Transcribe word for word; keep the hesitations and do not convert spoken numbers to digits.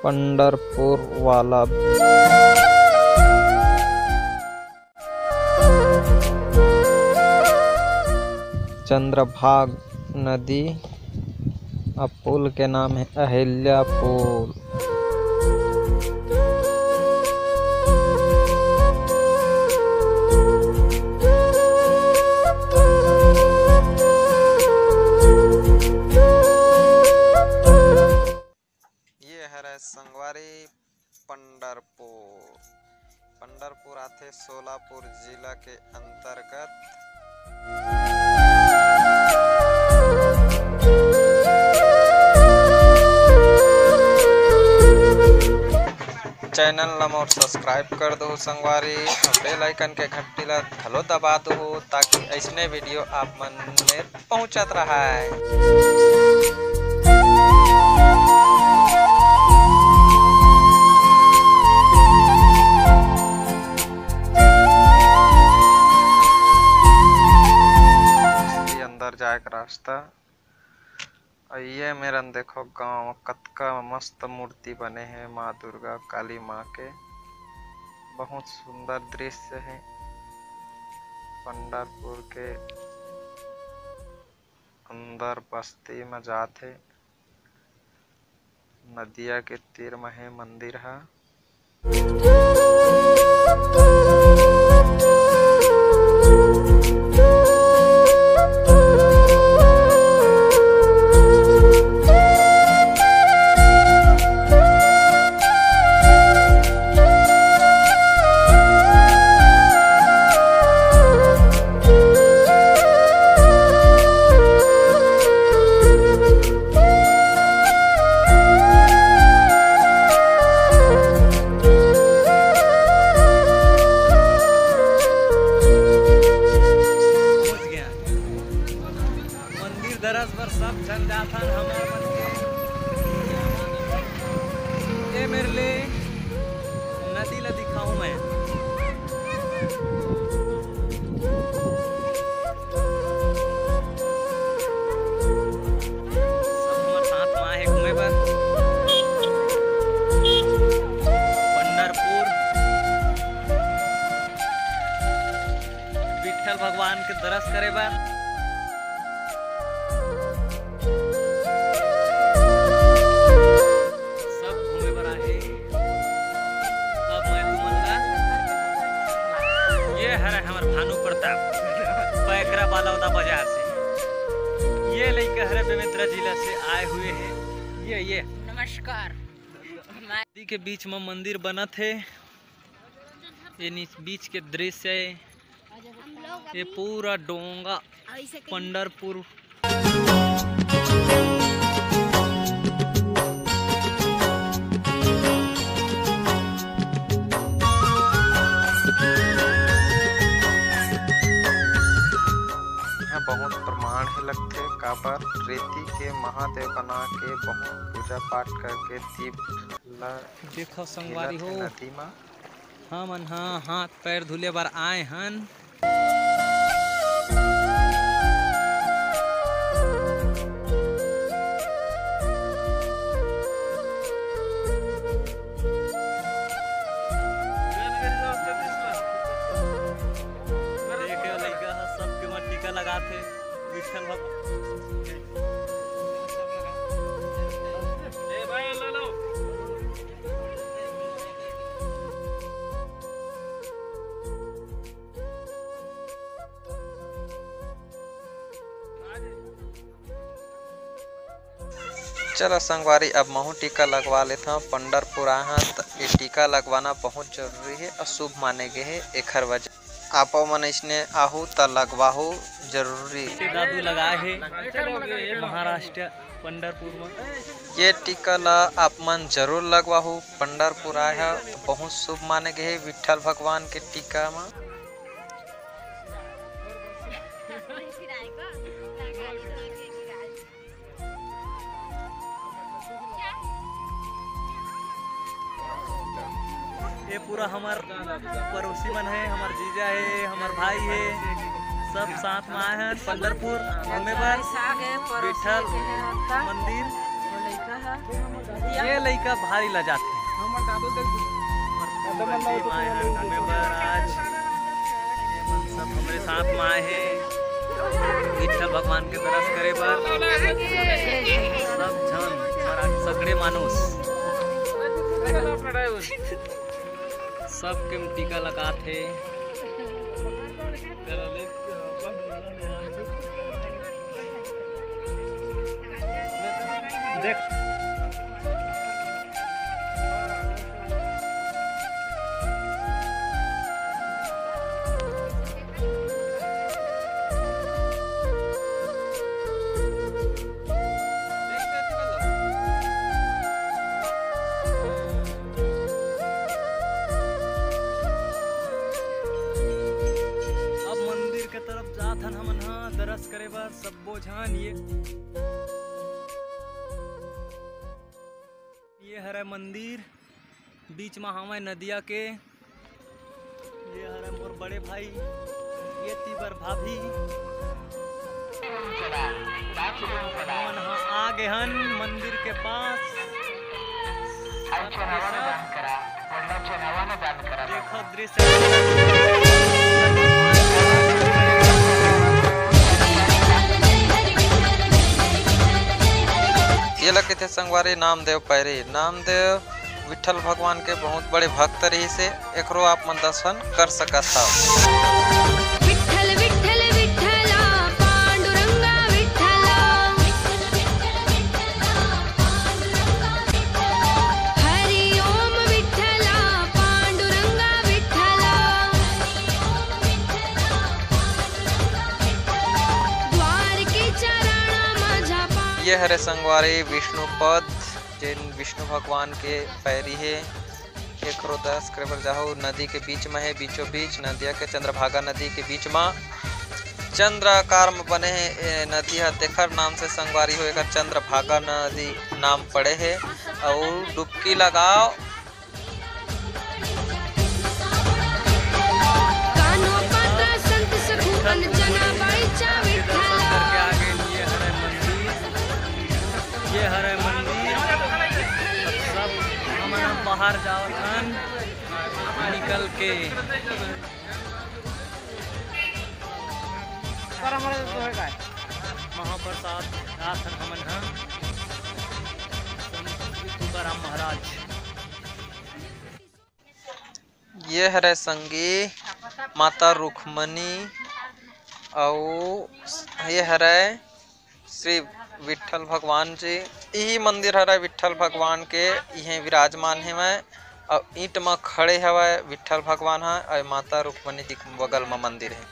पंडरपुर वाला। चंद्रभाग नदी, अब पुल के नाम हे अहिल्या पुल। ये हरे संगवारी पंडरपुर। पंडरपुर आथे सोलापुर जिला के अंतर्गत। Channel ला मोर subscribe कर दो संगवारी, और bell icon के घंटी ला घलो दबा दो, ताकि ऐसने video आप मन में पहुंचत रहय। ये अंदर जाए के रास्ता। अउ ये मेरन देखो गांव, कतका मस्त मूर्ति बने हे माँ दुर्गा काली माँ के। बहुत सुंदर दृश्य हे। पंडरपुर के अंदर बस्ती म जात हे। नदिया के तीर म हे मंदिर ह। पहुंच गया। मंदिर दरस बर सब झन जाथन। हमर मन के ए मेर ले नदी ला दिखाऊं मैं। सब हमर साथ म आए हे घूमे बर। पंडरपुर विठल भगवान के दरस करे बर। सब घूमे बर आए हे। अब मैं तुमन ला, ये हरे हमर भानु प्रताप, पैकरा बालौदा बाजार से। ये लइका हरे बेमेतरा जिला से आए हुए हे। ये, ये। नमस्कार। नदी के बीच म मंदिर बनत हे। ये नीच-, बीच के दृश्य हे। ये पूरा डोंगा पंडरपुर। यहाँ बहुत प्रमाण हे लगथे, काबर रेती के महादेव बना के बहुत पूजा पाठ करके दीप ला देखो संगवारी हो, नदी मा। हमन ह हाथ पैर धुले बर आए हन। देखे लइका ह सबके म टीका लगाथे, विठल भगवान। ए भाई, ले लो। चलो संगवारी, अब महू टीका लगवा लेथव। पंडरपुर आए हन त ये टीका लगवाना बहुत जरूरी हे और शुभ माने गे हे, एखर वजह आपो मन इसने आहू त लगवाहू जरूरी। दादू लगाए हे महाराष्ट्र पंडरपुर म। ये टीका ला आप मन जरूर लगवाहू। पंडरपुर आए ह त बहुत शुभ माने गे हे विठल भगवान के टीका म। ये पूरा हमर पड़ोसी मन हे, हमर जीजा हे, हमर भाई हे, सब साथ में आए हैं पंडरपुर घूमे बर। विठल मंदिर। ये लइका भारी लजाथे। हमर दादू देख, हमर पूरा team आए हे घूमे बर आज। ये मन सब हमरे साथ में आए हे विठल भगवान के दरस करे बर। सब झन, हमर सगड़े मानुष, सबके टीका लगाथे। देख। अब मंदिर के तरफ जात हन हमन ह दरस करे बर सब्बो झन। ये, ये हरय मंदिर, बीच म हावय नदिया के। ये हरय मोर बड़े भाई, ये तीबर भाभी। हमन ह आ गे हन मंदिर के पास। देखो दृश्य। ये ला कहिथे संगवारी नामदेव पैरी। नामदेव विठल भगवान के बहुत बड़े भक्त रहिस हे, एकरो आप मन दर्शन कर सकत हव। विठल विठल विठला पांडुरंगा विठला। हरि ओम विठला पांडुरंगा विठला। द्वारकी चरण माझा पा- ये हरे संगवारी विष्णुपद, जेन विष्णु भगवान के पैरी हे। एकरो दरस करे बर जाहू, नदी के बीच म हे, बीचों बीच नदिया के, चंद्रभागा नदी के बीच म चंद्र आकार म बने हे ए नदी ह, तेखर नाम से संगवारी हो एकर चंद्रभागा नदी नाम पड़े हे। अउ डुबकी लगाओ। कान्हो पात्र संत सखु अंजना बाईचा विठला। ये हरे मंदिर। अब सब हमन बाहर जावत हन निकल के। महाप्रसाद रात हन हमन ह संत तुकाराम महाराज। ये हरे संगी माता रुक्मणी, अउ ये हरे श्री विठल भगवान जी। इही मंदिर हरे विठल भगवान के, इहे विराजमान हेवय। अउ ईंट म खड़े हवय विठल भगवान ह, अउ माता रुक्मणी जी के बगल म मंदिर हे।